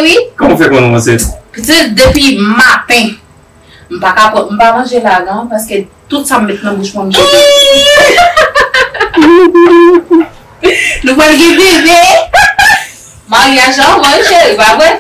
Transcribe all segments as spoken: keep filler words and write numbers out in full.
Wi. Kòman w fè konnen w ansent? Pitit, depi maten, m pa ka pran, m pa manje ladan paske tout sa m met nan bouch mwen, m jete. Nou pral gen bebe. Maryaj la, wi, cheri, pa vre?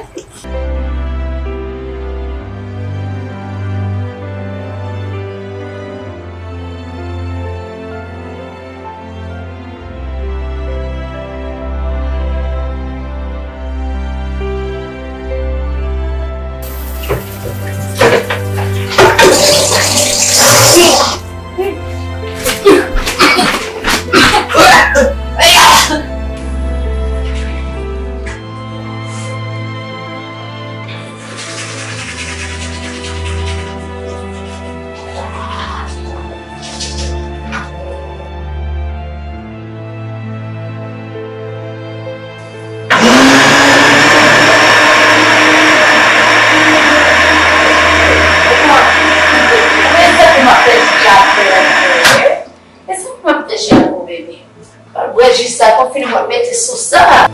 Al bwè ji sa, pou fini mwen mete sou sa.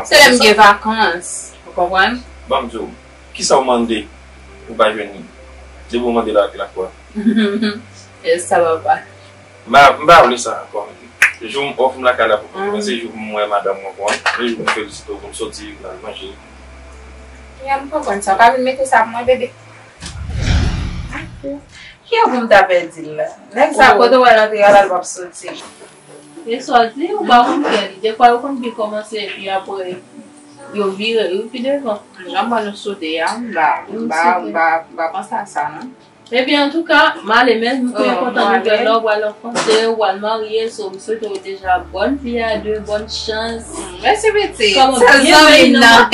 Se lè m gen vakans, ou konprann? Ban m di w, kisa w mande ou pa jwenn li? Depi w mande l avèk lafwa. E sa papa. M pa, m pa vle sa ankò. Jou m off m lakay la pou kòmanse, jou m wè madanm mwen ankò, lè jou m felisite w pou m soti, n al manje. Ya, m konprann sa. Ou ka vin mete sa pou mwen, bebe? Ki yo pou m ta pèdi l la? Nèg sa, kote w wè l antre a la, l p ap soti. E sa w di, ou pa konn kè li. Defwa, yo konn byen kòmanse, epi apre, yo vire l pi devan. Jan mwen nou sode a, m pa, m pa, m pa, m pa panse a sa, non. Ebyen, antouka, m ale, men m byen kontan nouvèl la, ou pral anfante, ou pral marye, so, m swete w deja bòn vi a de, bòn chans. Mèsi, pitit. Kòman, byen nan.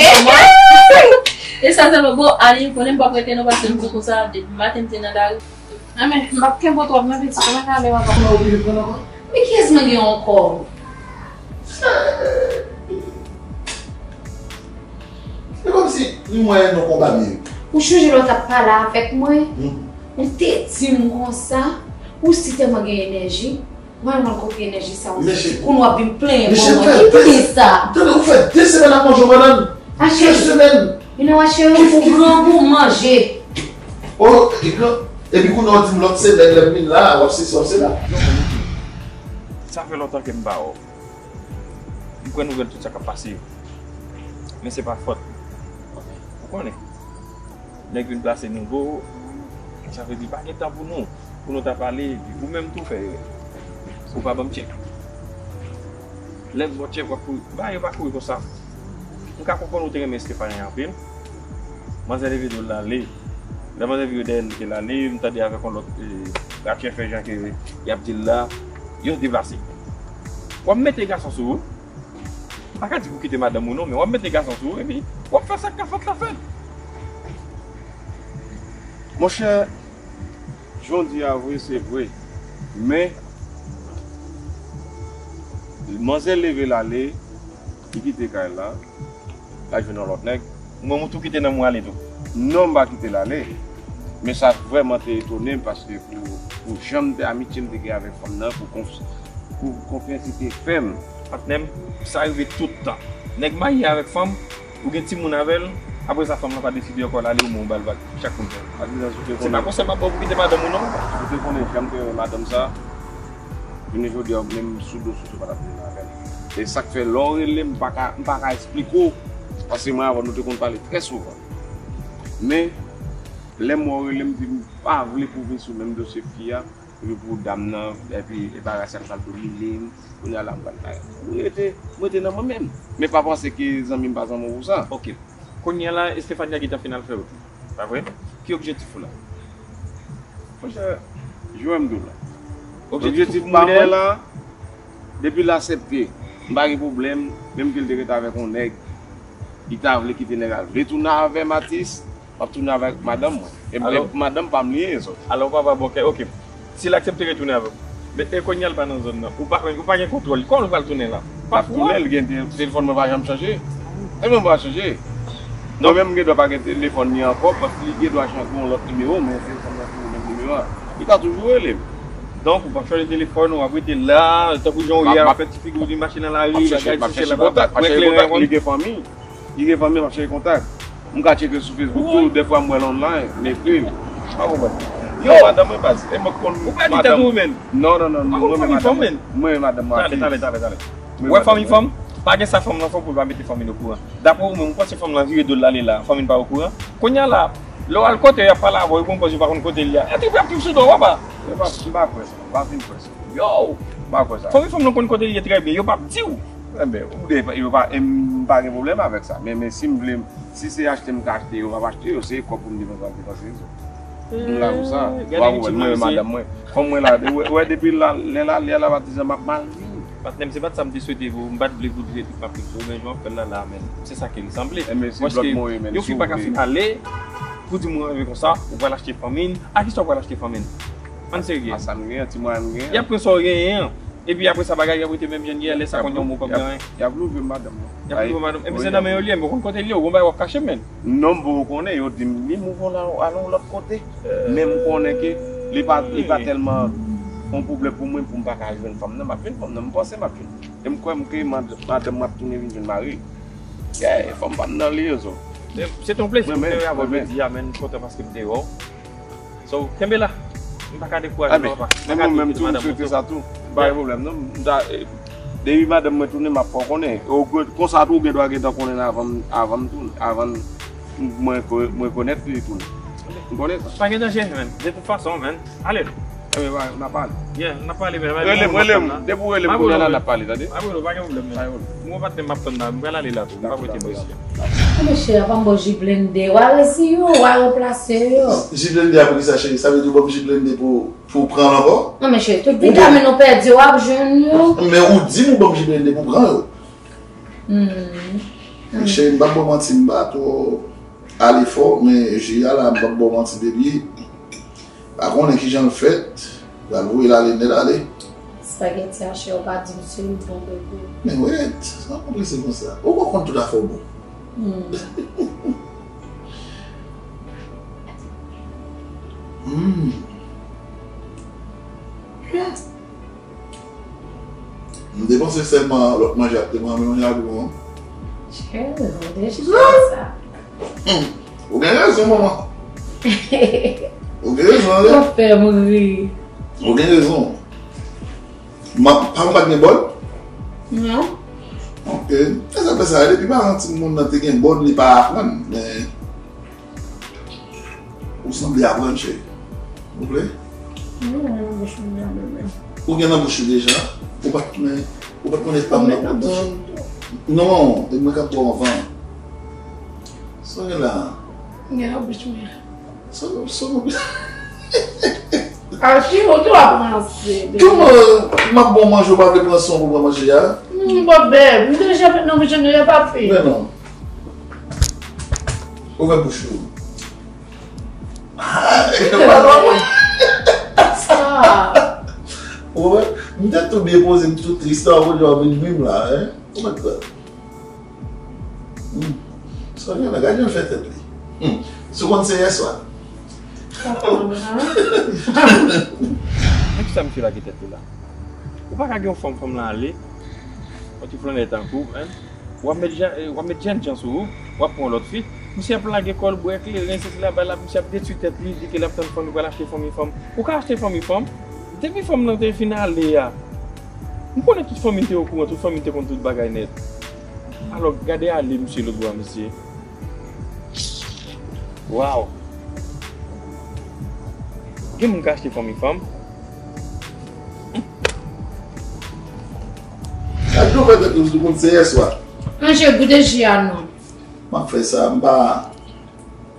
E sa sèlman, bon, ale, konnen m p ap rete non, paske m di konsa, depi maten m te nan lari. Anben, m p ap kenbe w twòp non, pitit, ou mèt ale, papa. Men kiyès mwen gen ankò? Se kòmsi li mwen nan konba m ye. Ou chonje lè w t ap pale avèk mwen? Hmm. Ou te di m konsa, ou si tèlman gen enèji, mwen mwen kote enèji sa ou soti. Kounye w ap vin plenyen pou mwen. Ki byen sa? Tande, ou fè de semèn ap manje yon bannann. Achte. De semèn. Ki fè w gran pou manje. Oh, li gran. Epi kounye w ap di m lòt semèn lè m vin la, w ap sesi, w ap sela. Sa fè lontan ke m pa wè w. M pran nouvèl tout sa k ap pase yo. Men se pa fòt ou. Ou konnen. Nèg vin plase nouvo, sa vle di pa gen tan pou nou, pou nou ta pale, epi ou menm tou fè erè. Ou pa ban m tchèk. Lè m ba w tchèk, w ap kouri. Bagay yo pa kouri konsa. M ka konprann ou te renmen Estefania anpil. Manzè leve do l l ale. Lè manzè vire dèyè l, li te l ale, m tande avèk yon lòt, e, ratchè fè jan ke y ap di l la, yo deplase. W ap mete gason sou ou. M pa ka di pou kite madanm ou non, men w ap mete gason sou ou, epi w ap fè sa k ka fèt la fèt. Monchè, jan w di a vre, se vre. Men, manzè leve l ale, li kite kay la, l al jwenn yon lòt nèg. Ou menm ou tou kite nonm ou ale tou? Non, m pa kite l ale. Men sa vrèman te etone m, paske pou, pou jan m te, amitye m te gen avèk fanm nan, pou konf-, pou konfyans li te fè m. Patnè m, sa rive tout tan. Nèg marye avèk fanm, ou gen timoun avè l, apre sa fanm lan pa deside ankò l ale, ou menm ou ba l vag, chak moun fè. Se pa konsèy m ap ba w pou kite madanm ou non. Ou te konnen jan m te renmen madanm sa. Jounen jodi a, menm sou do sou tou pa t ap vin avè l. E sa k fè lè w rele m, m pa ka, m pa ka esplike w, paske mwen avè w nou te konn pale trè souvan. Men, lè m wè w rele m, di m pa vle pou vin sou menm dosye fi a, epi pou dam nan, epi e pa rasyal pral domine m, kounye a la m pral kay. Mwen rete, mwen rete nan mwen menm. Men pa panse ke zanmi m pa zanmi w pou sa. Ok. Kounye a la, Estefania gentan fin al fè wout li. Pa vre? Ki objektif ou la? Monchè, jwè m di w la. Objektif pa mwen la, depi l aksepte, m pa gen pwoblèm, menm ke l te rete avèk yon nèg, li ta vle kite nèg la, vle tounen avè m atis, m ap tounen avèk madanm mwen. E, e madanm pa m li ye, so. Alò, papa, bon, ok, ok. Si l aksepte retounen avè w. Men, e kounye a l pa nan zòn nan. Ou pa, ou pa gen kontwòl. Kòman l pral tounen la? M ap tounen, l gen te-, telefòn mwen pa janm chanje. Telefòn mwen pa chanje. Mwen menm m gen dwa pa gen telefòn li ankò, paske li gen dwa chanje yon lòt nimewo, men se sa m ap di, menm nimewo a. Li ka toujou rele m. Donk, ou p ap chanje telefòn, w ap rete la, tankou jan w ye a, w ap fè ti figi w di mache nan lari, bagay, ti chèche kontak, mwen kleren konn. Li gen fanmi. Li gen fanmi, m ap chèche kontak. M ka tcheke sou Facebook tou, dèfwa m wè l online, m ekri l. Ou pa konprann? Yo, madanm mwen baz, e mwen konn madanm. Ou pèdi tèt ou menm. Non, non, non, non, mwen renmen madanm mwen. Mwen renmen madanm mwen anpil. Talè, talè, talè, talè. Ou wè fanmi fanm? Pa gen sa fanm nan fè pou l pa mete fanmi l okouran. Daprè ou menm, ou panse fanm nan vire do l ale la, fanmi l pa okouran? Kounye a la, lè w al kote yo, y ap pale avè w, yo pran pòz yo pa konn kote l ye a. Epi y ap viv sou do w, papa. Yo pa, m pa kwè sa, m pa fin kwè sa. Yo! M pa kwè sa. Fanmi fanm nan konn kote l ye trè byen, yo p ap di w. Enben, ou de, yo pa, e m pa gen pwoblèm avèk sa. Men, men si m vle, si se achte m ka achte, yo p ap achte, yo se kòb pou m depanse, m ap depanse. M la pou sa. Gade YouTube mwen, madanm mwen. Fanm mwen la, ou wè depi lè l ale a la, patizan m ap mal viv. Patnè m, se pa t sa m te swete pou ou, m pa t vle pou w di epi m ap viv sou, men jan w ap fè l la, la, men se sa ke li sanble. Enben, se blòk mwen ye, men yon fi pa ka fin ale, pou di mwen, enben konsa, ou pral achte fanmi n. A kisa w pral achte fanmi n? Ann serye. A sa m genyen, ti mwayen m genyen. Y ap pran sa w genyen an. Epi apre sa, bagay yo ap rete menm jan l ye a, lè sa konn yon moun p ap gen anyen. Y ap louvri madanm nan. Y ap louvri madanm. Epi se nan men yo l ye, men w konn kote l ye, w gon bagay w ap kache, men. Non, m poko konnen, yo di m li move la, al yon lòt kote. Men m konnen ke li pa, li pa tèlman yon pwoblèm pou mwen, pou m pa ka jwenn fanm nan, m ap jwenn fanm nan, m panse m ap jwenn. E m kwè m ke mad-, madanm mwen ap tounen vin jwenn mari. Yeah, fanm pa m nan li yo, so. Se te yon plezi pou m te wè avè w jodi a, men m kontan paske m te wè w. So, kenbe la. M pa ka dekouraje w, papa. Men mwen menm tou, m swete sa tou. Pa gen pwoblèm, non. M ta, eh, depi madanm mwen tounen, m ap fè w konnen. Ou gen, konsa tou, ou gen dwa gentan konnen l avan m, avan m tounen, avan mwen ko-, mwen konèt li tounen. M konnen sa. Pa gen danje, men. De tout fason, men. Ale. Enben, n ap pale. Yeah, n ap pale, men. Rele m, rele m. Depi w rele m kounye a la, n ap pale, tande? M ap rele w, pa gen pwoblèm, men. Pa gen pwoblèm. Mwen patnè m ap tann la, m pral ale la tou. M pa rete mwen isi a. Mesye, apa m ba w ji blende? W a resi yo, w a ranplase yo. Ji blende a pou kisa, cheri? Sa vle di w ban m ji blende pou, pou w pran l ankò? Non, men cheri, tout vitamin ou pèdi, w ap jwenn yo. Men ou di m ou ban m ji blende pou m pran yo. Hmm. Men cheri, m p ap ba w manti, m pa twò ale fò, men ji a la, m p ap ba w manti, baby. Pa konnen kijan l fèt, pral voye l ale nèt ale. Spaghetti a chè, ou pa di m si l bon, bebe. Men wèt, sa w konprese konsa? Ou pa konn tout afè w bon. Hmm. Hmm. M te panse sèlman lòt manje ap te manje manje a pi bon. Chè, ou deja sa. Hmm. Ou gen rezon, manman. Ou gen rezon, wi. Ou fè m ri. Ou gen rezon. Ma, pa m pa t gen bòl? Non. Ok. E sa fè sa, depi paran timoun nan te gen bòl, li pa aprann, men Ou sanble aprann, cheri. Ou vle? Mwen gen nan bouch mwen an, bebe. Ou gen nan bouch ou deja? Ou pa t, men, ou pa t konnen pa m nan bouch. Non, e mwen k ap ba w anvan. Sa w gen la? Mwen gen nan bouch mwen. Sa w, sa w, Archie, ou tou ap ranse, bebe. Kòman m ap ba w manje, ou pa vle pran san pou pran manje a? Hmm, bon, bebe, m deja met nan bouch mwen, papi. Men non. Ouvè bouch ou. Sa. Ou wè, m te tou byen poze, m tou tris, sa w vin menm la, en? Ou mèt la. Hmm. Sonia la, gade jan l fè tèt li. Hmm. Si w konn se yèswa. Papa, mwen. Men kisa misye lage tèt li la? Ou pa ka gen yon fanm, fanm lan ale. Yon ti flannè tankou, en? W ap met jan, w ap met jènjan sou ou, w ap pran lòt fi. Misye ap lage kò l, bwè kleren, sesi la, bay la, misye ap detwi tèt li, di ke l ap tann fanmi, pral achte fanmi fanm. Ou ka achte fanmi fanm? Depi fanm nan te fin ale a, m konnen tout fanmi te okouran, tout fanmi te konn tout bagay nèt. Alò, gade ale misye lòt bò a, mesye. Waw! Gen moun ka achte fanmi fanm? Gade nou fè tèt nou, nou konn se yèswa. Manje, goute ji a non. M ap fè sa, m pa,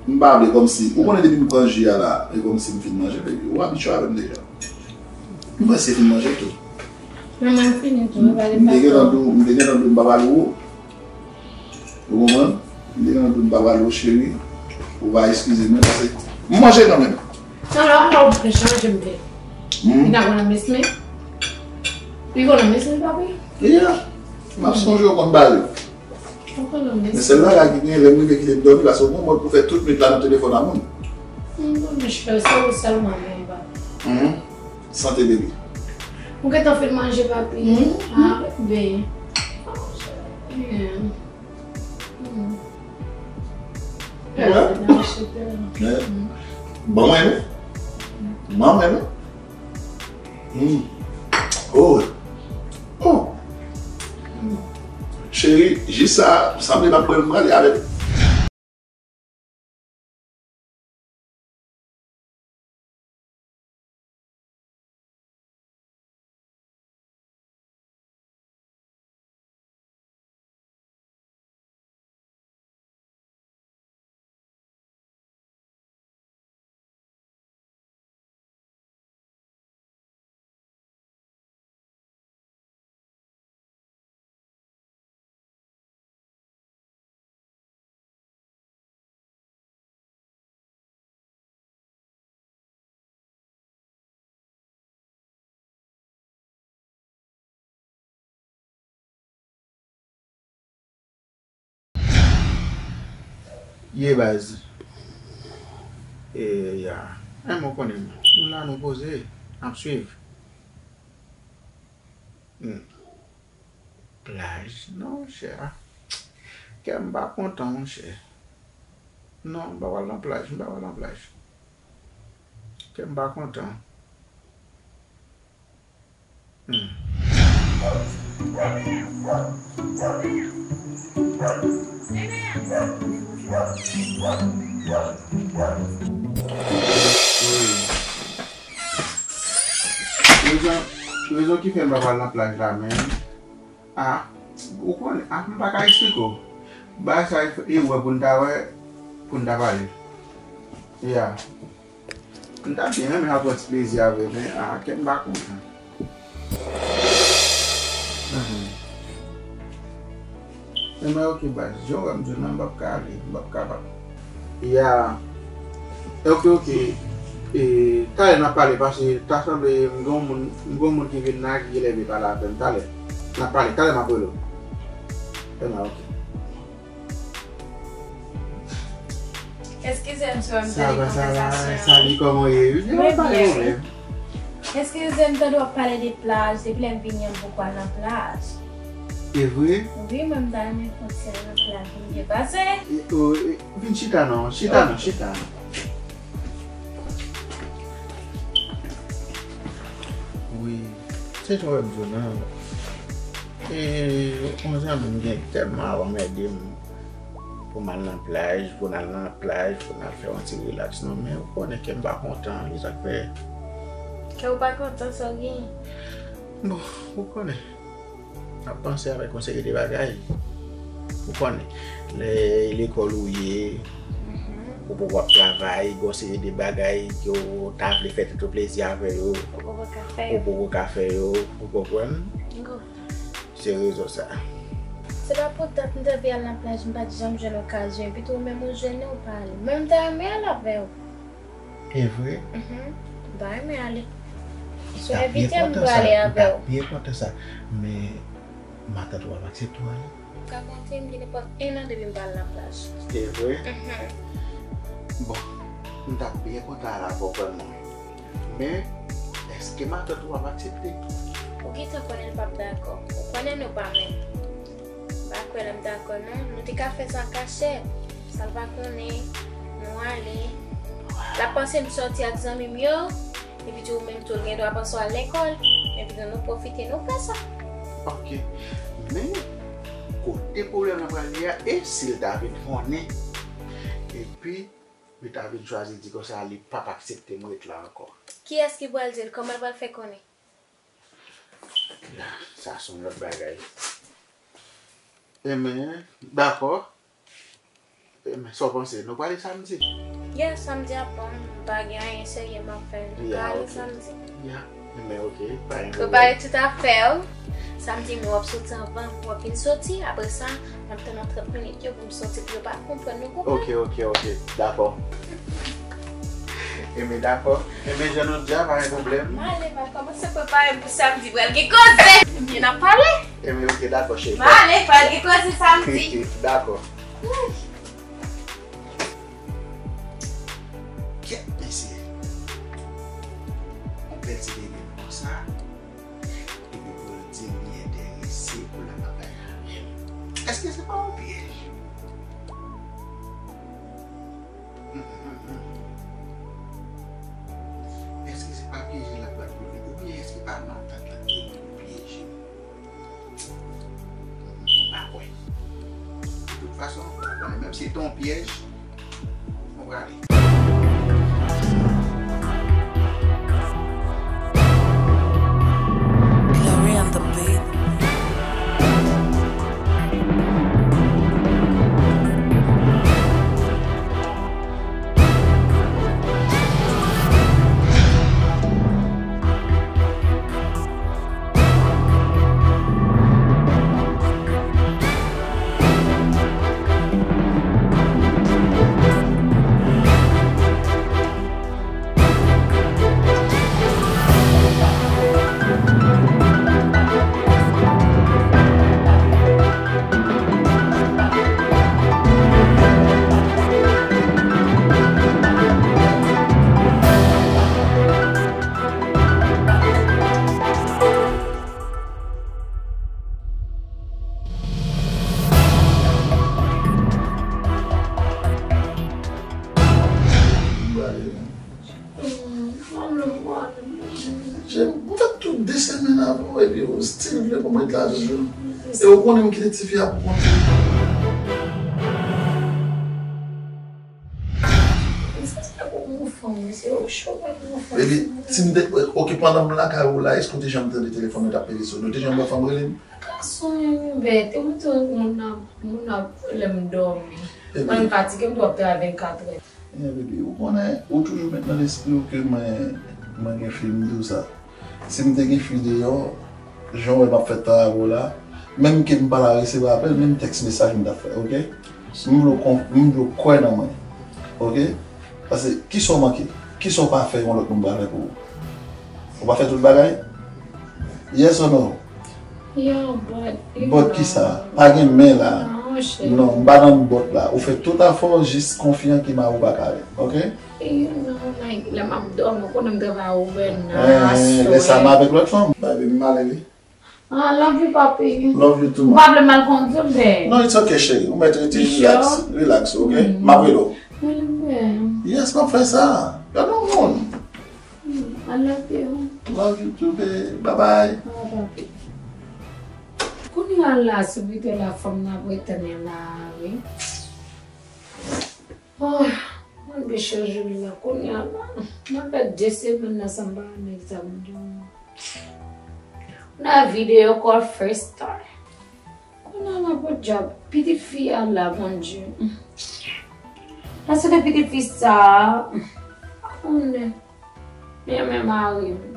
m pa vle kòmsi, ou konnen depi m pran ji a la, e kòmsi m fin manje, baby. Ou abitye avè m deja. M prèske fin manje tou. Men mwen fini tou, mwen pale. M te gentan di w, m te gentan di w m pa pale w. Ou konprann? M te gentan di w m pa pale w, cheri. Ou va eskize mwen, paske m manje kanmenm. Nan lè w ap chanje m te. Hmm? You not gonna miss me? You gonna miss me, papi? Yeah. M ap sonje w konn pale. Ou konnen m desann. Men sèl bagay ki gen, lè m rive kite m dòmi la, se yon mòd pou fè tout nwit la nan telefòn a moun. M konnen, cheri, se ou sèlman m gen, papa. Sante, baby. Ou gentan fin manje, papi? Ah, bebe. Yeah. Mm. Wè? Ban mwen, non. Ban mwen, non. Mm. Oh. Oh. Cheri, jis sa, sanble m ap pran prale avè l. Ye baz. E, ya. Enben, ou konnen, nou la, nou poze, n ap swiv. Hmm. Plaj, non, chè. Kè m pa kontan, monchè. Non, m pa pral nan plaj, m pa pral nan plaj. Kè m pa kontan. Hmm. Wi. Rezon, rezon ki fè m pa pral nan plaj la menm. Ah, ou konnen, ah, m pa ka eksplike w. Bagay sa e, e wè pou n ta wè, pou n ta pale. Ya. M ta byen renmen ap pran ti plezi avè w, men, ah, kè m pa kontan. Mhm. Enben, ok, baz. Jan w wè m di w nan, m p ap ka ale, m p ap kapab. Ya. Ok, ok. E, talè n ap pale, paske ta sanble m gen yon moun, m gen yon moun ki vin la, ki leve pale avè m. Talè n ap pale, talè m ap rele w. Enben, ok. Eskize m si w wè m tande konvèsasyon an. Sa va, sa va. Salut, kòman w ye? Mwen byen, wi. Eskize m, tande w ap pale de plaj, depi lè m vini an m poko al nan plaj. E vre? Wi, mwen m ta renmen fè yon ti al nan plaj, vin byen pase. E, o, e, vin chita non, chita non, chita. Wi, se jan w wè m di w nan. E, yon zanmi m gen tèlman ap anmède m. Pou m al nan plaj, pou n al nan plaj, pou n al fè yon ti rilaks non, men ou konnen kè m pa kontan, e sa k fè. Kè w pa kontan, sa w genyen? Bon, ou konnen. M ap panse avèk yon seri de bagay. Ou konnen, lè lekòl ou ye, ou poko ap travay, gen yon seri de bagay ke w ta vle fè tèt ou plezi avè yo, ou poko ka fè yo, ou konprann? Se rezon sa. Se pa pou dat m te vle al nan plaj, m pa t janm jwenn okazyon, epi tou ou menm ou jwenn li, ou pa ale. Mwen m ta renmen al avè w. E vre? Mhm. M ta renmen ale. Si w envite m, m prale avè w. M ta byen kontan sa. Men matant ou ap aksepte w ale? M ka konte, m gen nenpòt en an depi m pa al nan plaj. E vre? Mhm. Bon, m ta byen kontan al avè w vrèman. Men, èske matant ou ap aksepte? Ou gentan konnen l p ap dakò. Ou konnen nou pa menm. M pa kwè l ap dakò non. Nou te ka fè sa an kachèt. Sa l pa konnen, nou ale. L ap panse m sòti ak zanmi m yo. Epi tou ou menm tou, l gen dwa panse w al lekòl. Epi tou nou pwofite, nou fè sa. Ok. Men, kote pwoblèm nan pral ye a, e si l ta vin konnen? Epi, Li ta vin chwazi di konsa li p ap aksepte m ret la ankò. Kiyès ki pral di l? Kòman l pral fè konnen? Sa se yon lòt bagay. Enben, dakò. Enben, sa w panse? Nou prale samdi? Yeah, samdi ap bon. M pa gen anyen serye m ap fè. Nou ka ale samdi. Ya, enben, ok, pa gen pwoblèm. Prepare tout afè w. Samdi, men w ap soti anvan, w ap vin soti. Apre sa, m ap tann nan trant minit yo pou m soti pou yo pa konprann nou konprann. Ok, ok, ok. Dakò. Enben, dakò. Enben, jan nou di a, pa gen pwoblèm. M ale, m al kòmanse prepare m pou samdi. Pral gen koze! Ebyen, n ap pale. Enben, ok, dakò, cheri. M ale, pral gen koze samdi. Dakò. Kèt, mesye. Yon bèl ti bebe konsa. Epi pou l di m li enterese pou l ap bagay avè m. Èske se pa yon pyèj? Èske se pa pyeje l ap bat pou li? Oubyen èske pa matant lan ki pyeje l? M pa kwè. De tout fason, ou konnen, menm si se te yon pyèj, mwen prale. Glory on the beat. M fè tout de semèn avan w, epi ou still vle pou m ret la toujou. E ou konnen m kite tifi a pou kont li. Baby, si m te, ok, pandan m lakay ou la, èske w te janm tande telefòn mwen t ap pete sou? Nou te janm wè fanm rele m? Gason, men bèt, ou tou moun nan, moun nan lè m dòmi. Mwen fatige, m twò travay vennkatrè. Ebyen, baby, ou konnen, ou toujou met nan lespri w ke mwen, mwen gen fi, m di w sa. Si m te gen fi deyò, jan w wè m ap fè tan avè w la, menm ke m pa ta resevwa apèl, menm tèks mesaj m t ap fè, ok? M vle w konf-, m vle w kwè nan mwen, ok? Paske, kisa w manke? Kisa w pa fè yon lòt moun pa fè pou ou? Ou pa fè tout bagay? Yes or no? Yo, but, you know. But kisa? Pa gen men la. Non, cheri. Non, m pa nan but la. Ou fè tout afè w, jis konfyan ki mari w pa ka ale. Ok? You know, like, lè m ap dòmi, ou konnen m travay overnight. Eh, lè sa m avèk lòt fanm. Baby, m ale wi. Ah, love you, papi. Love you too, man. Ou pa vle m al kondui, bè? Non, it's ok, cheri. Ou mèt rete relax. You sure? Relax, ok? Mm. M ap rele w. Rele m, bè. Yes, m ap fè sa. Gade yon moun. Hmm, I love you. Love you too, babe. Bye bye. Bye, papi. Kounye a la, sou pito la, fanm nan ap retennen la, wi. Oh, mwen byen chanje la. Kounye a la, mwen pèdi de semèn nan san m pa wè nèg sa, Bondye. Nan videyo call first time. Kounye a la, podyab, pitit fi a la, Bondye. Paske pitit fi sa a, pa konnen. Men, men mari m.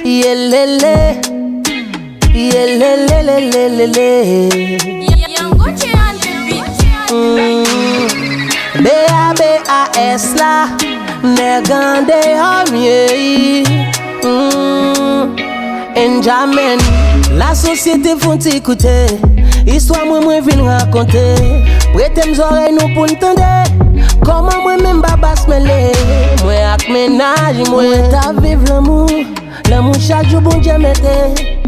Yelele, yelelelelelele. Young Gucci on the beat. Mm. B A B A S la, nèg andeyò m ye. Mm. Benjamin, Lasosyete fè yon ti koute, istwa mwen mwen vin rakonte. Prete m zòrèy nou pou n tande. Kòman mwen menm Babas mele, mwen ak mennaj mwen. Mwen t ap viv lanmou, lanmou chak jou Bondye mete.